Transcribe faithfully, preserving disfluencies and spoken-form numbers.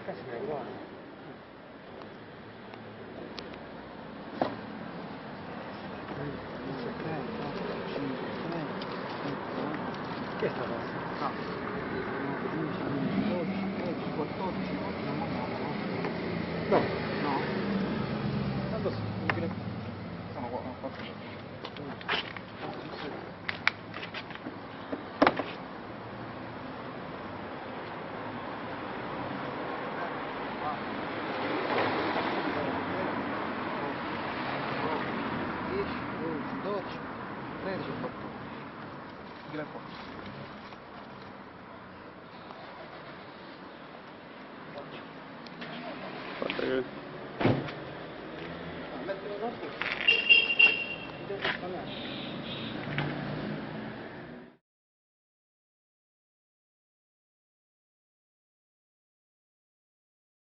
Caspita, qua. Che è sta cosa? Ah. Uno, quindici, quindici, dodici, tredici, quattordici, no? No. No. Quanto sono? Sono qua, quattordici. Dieci, dodici, dodici, tredici, quattordici. Tira qua. Guarda che... Mettilo sotto.